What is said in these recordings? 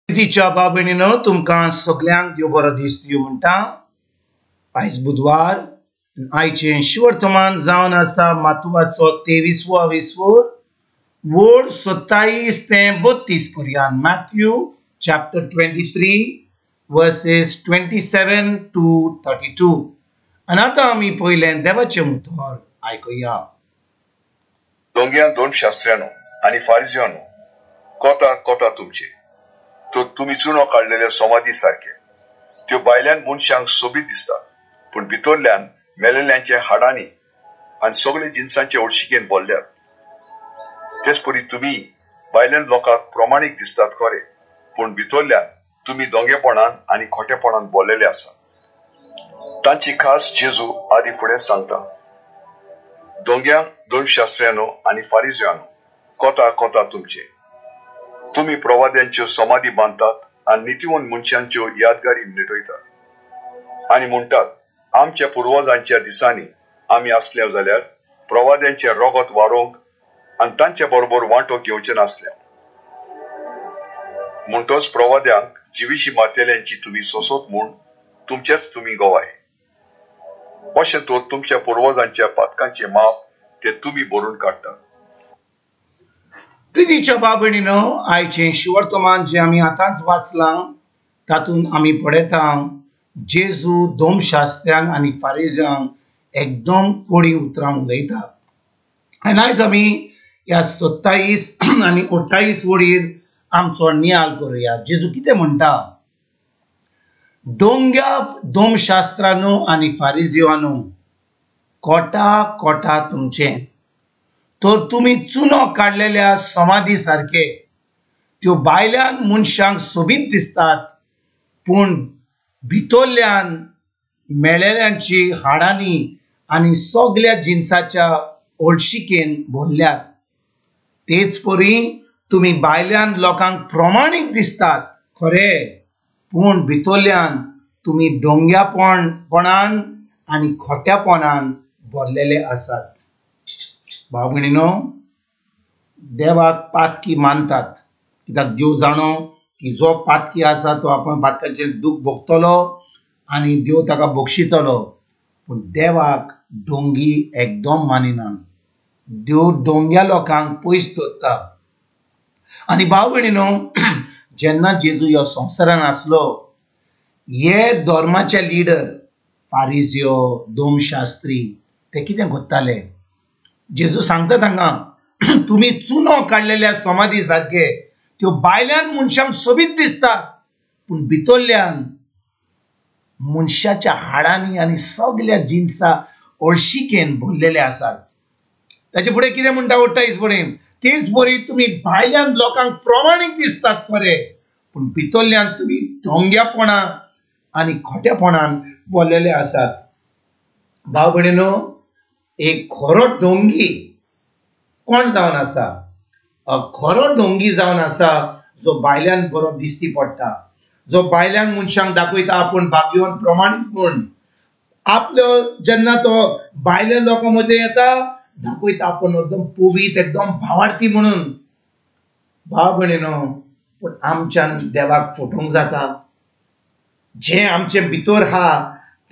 प्रितीच्या भाव भयणीनो, तुमकां सगल्यांक देव बरो दीस दिवं म्हणटा. आयज बुधवार, आयचें शिवर्तमान जावन आसा मातुवाचो 23वो विस्वोर, वोड 27 ते 32 पर्यंत. Matthew chapter 23 verses 27 to 32. आनी आतां आमी पयलें देवाचें उतर आयकुया. दोंग्या दोन शास्त्र्यानो आनी फारिजियानो, कोता कोता तुमचे, तर तुमी चुनो काडलेले समाधी सारखे. त्यो भायल्यान मनशांक सोबीत दिसता, पूण भितरल्यान मेलेल्यांच्या हाडांनी आनी सगळे जिनसांचे ओडशिकेन भरल्यात. तेच परी तुमी भायल्यान लोकांक प्रमाणीक दिसतात खरे, पूण भितरल्यान तुमी दोंगेपणान आनी खोटेपणान भरलेले आसात. तांची खास जेजू आदी फुडें सांगता, दोंग्या दोन शास्त्र्यानो आनी फारिजियानो, कोता कोता तुमचे, तुमी प्रवाद्यांच्यो समाधी बांदतात आनी नितीवंत मनशांच्यो यादगारी निटयतात आनी म्हणटात, आमच्या पुर्वजांच्या दिसांनी आमी आसले जाल्यार प्रवाद्यांचें रोगत वारोवंक आनी तांचे बरोबर वांटो घेवचे नासले. म्हणटच प्रवाद्यांक जिविशी मारतल्यांची तुमी सोंसत म्हूण तुमचेच तुमी गवाय. अशें तर तुमच्या पुर्वजांच्या पातकांचे माप ते तुमी भरून काडटात. प्रितीच्या भाव भयणीनो, आयचें शिवर्तमान जें आमी आतांच वाचलां तातूंत आमी पळयता जेजू दोमशास्त्र्यांक आनी फारिजांक एकदम कोडी उतरां उलयता. आनी आयज आमी ह्या 27 आनी 28 वडीर आमचो नियाल करुया. जेजू कितें म्हणटा? दोंग्या दोमशास्त्रानो आनी फारिजियानो, कोटा कोटा तुमचें, तर तुमी चुनो काडलेल्या समाधी सारखे. त्यो भायल्यान मनशांक सोबीत दिसतात, पूण भितरल्यान मेळेल्यांची हाडांनी आनी सगल्या जिनसाच्या ओळशिकेन भरल्यात. तेच परी तुमी भायल्यान लोकांक प्रमाणीक दिसतात खरे, पूण भितरल्यान तुमी डोंग्यापणान आनी खोट्यापणान भरलेले आसात. भाव भयणीनो, देवाक पातकी मानतात, कित्याक देव जाणो की जो पातकी आसा तो आपण पातकाचें दूख भोगतलो आनी देव ताका बक्षितलो. पूण देवाक डोंगी एकदम मानिना. देव डोंग्या लोकांक पयस दवरता. आनी भाव भयणीनो, जेन्ना जेजू ह्या संवसारान आसलो, हे धर्माचे लिडर फारिजियो, दोमशास्त्री ते कितें करताले? जेजू सांगता तांकां, तुमी चुनो काडलेल्या समाधी सारखे. त्यो भायल्यान मनशांक सोबीत दिसता, पूण भितरल्यान मनशाच्या हाडांनी आनी सगल्या जिनसा ओळशिकेन भरलेले आसात. ताचे फुडें कितें म्हणटा 28 फुडें, तेच बरी तुमी भायल्यान लोकांक प्रमाणीक दिसतात खरे, पूण भितरल्यान तुमी डोंग्यापणान आनी खोट्यापणान भरलेले आसात. भाव भयणीनो, एक खरो डोंगी कोण जावन आसा? खरो डोंगी जावन आसा जो भायल्यान बरो दिसती पडटा, जो भायल्यान मनशांक दाखयता आपूण भाग्यवन प्रमाणीक म्हूण. आपलो जेन्ना तो भायल्या लोकां मदें येता दाखयता आपूण एकदम पवीत, एकदम भावार्थी म्हणून. भाव भयणीनो, पूण आमच्यान देवाक फटोवंक जाता? जें आमचें भितर आहा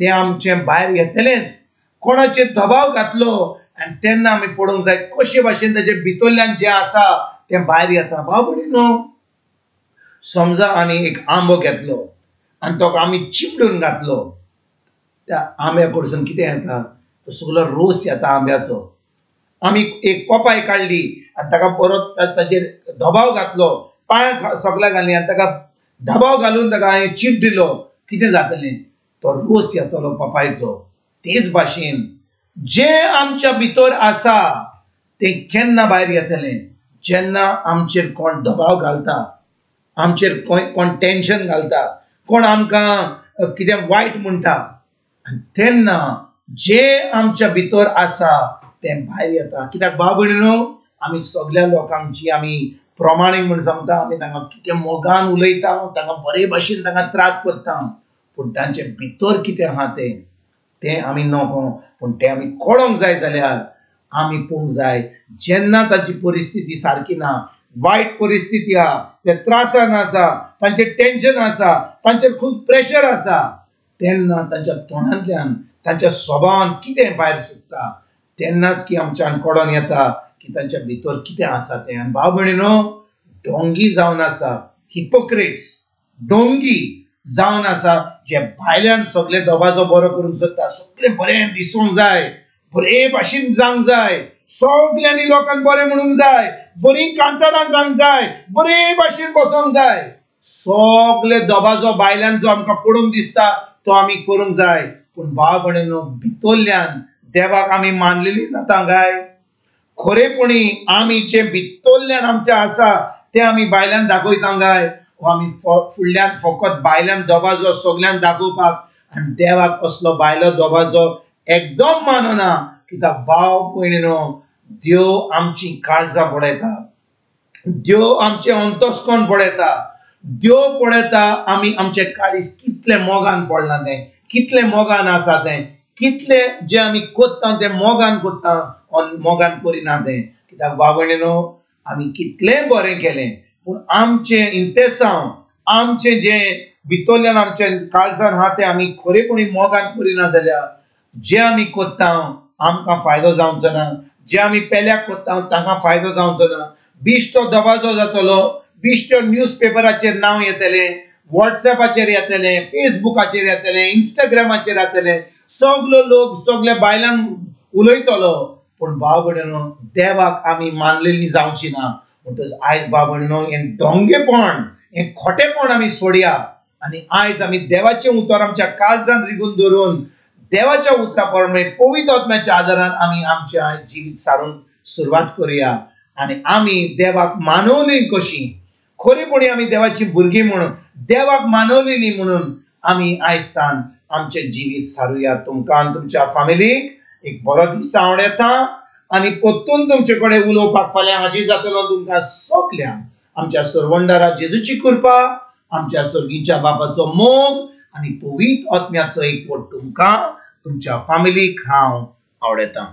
तें आमचें भायर येतलेंच. कोणाचेर दबाव घातलो आनी तेन्ना आमी पळोवंक जाय कशे भाशेन ताजे भितरल्यान जें आसा तें भायर येता. भाव भयणीनो, समजा आनी एक आंबो घेतलो आनी तो आमी चिपडून घातलो, त्या आंब्या कडसून कितें येता? तो सगलो रोस येता आंब्याचो. आमी एक पोपाय काडली आनी ताका परत ताचेर दबाव घातलो, पांय सगल्या घाली आनी ताका दबाव घालून ताका हांवें चीप दिलो, कितें जातलें? तो रोस येतलो पोपायचो. तेच भाशेन जें आमच्या भितर आसा तें केन्ना भायर येतलें? जेन्ना आमचेर कोण दबाव घालता, आमचेर कोण टेंशन घालता, कोण आमकां कितें वायट म्हणटा, आनी तेन्ना जें आमच्या भितर आसा तें भायर येता. कित्याक भाव भयणीनो, आमी सगल्या लोकांक जी आमी प्रमाणीक म्हूण सांगता, आमी तांकां कितें मोगान उलयता, तांकां बरे भाशेन तांकां त्रास करता, पूण तांचे भितर कितें आहा तें तें आमी नको. पूण तें आमी कळोंक जाय जाल्यार आमी पळोवंक जाय, जेन्ना ताची परिस्थिती सारकी ना, वायट परिस्थिती आहा, ते त्रासान आसा, तांचेर टेंशन आसा, तांचेर खूब प्रेशर आसा, तेन्ना तांच्या तोंडांतल्यान तांच्या स्वभावान कितें भायर सुट्टा तेन्नाच की आमच्यान कळोन येता की तांच्या भितर कितें आसा तें. आनी भाव भयणीनो, डोंगी जावन आसा, हिपोक्रेट्स डोंगी जावन आसा, जे भायल्यान सगळे दबाजो बरो करूंक सोदता, सगळें बरें दिसूंक जाय, बरे भाशेन जावंक जाय, सगल्यांनी लोकांक बरें म्हणूंक जाय, बरीं कांतारां जावंक जाय, बरे भाशेन बसोंक जाय. सगळे दबाजो भायल्यान जो आमकां पडूंक दिसता तो आमी करूंक जाय. पूण भाव भयणीनो, भितरल्यान देवाक आमी मानलेली जाता काय? खरेपणी आमी जे भितरल्यान आमचें आसा तें आमी भायल्यान दाखयता काय? वा आमी फुडल्यान फकत भायल्यान दबाजो सगल्यान दाखोवपाक आनी देवाक असलो भायलो दबाजो एकदम मानना. कित्याक भाव भयणीनो, देव आमची काळजां पळयता, देव आमचें अंतस्करण पळयता, देव पळयता आमी आमचें काळीज कितलें मोगान पडलां तें, कितलें मोगान आसा तें, कितलें जें आमी करता तें मोगान करता, मोगान करिना तें. कित्याक भाव भयणीनो, आमी कितलें बरें केलें पूण आमचें इंतेसांव, आमचें जें भितरल्यान आमचें काळजान आहा तें आमी खरेपणी मोगान करिना जाल्यार जें आमी करता आमकां फायदो जावचो ना, जें आमी पेल्याक करता तांकां फायदो जावचो ना. बिश्टो दबाजो जातलो, बिश्टो न्यूज पेपराचेर नांव येतलें, वॉट्सएपाचेर येतलें, फेसबुकाचेर येतलें, इंस्टाग्रामाचेर येतलें, सगलो लोक सगळे बायलांक उलयतलो. पूण भाव भयणीनो, देवाक आमी मानलेली जावची ना. म्हणटच आयज भाव भयणीनो, हें डोंगेपण, हें खोटेपण आमी सोडया आनी आयज आमी देवाचें उतर आमच्या काळजान रिगून धरून देवाच्या उतरा प्रमाणे पवित्र आत्म्याच्या आदारान आमी आमचें जिवीत सारूंक सुरवात करुया. आनी आमी देवाक मानवली कशी, खरेपणी आमी देवाची भुरगीं म्हणून, देवाक मानवलेली म्हणून आमी आयज आमचें जिवीत सारुया. तुमकां आनी तुमच्या फामिलीक एक बरो दीस आवडटा आनी परतून तुमचे कडेन उलोवपाक फाल्यां हाजीर जातलो. तुमकां सगल्यांक आमच्या सरवंडारा जेजूची कृपा, आमच्या सर्गीच्या बापाचो मोग आनी पवित्र आत्म्याचो एकवट तुमकां तुमच्या फामिलीक हांव आवडटा.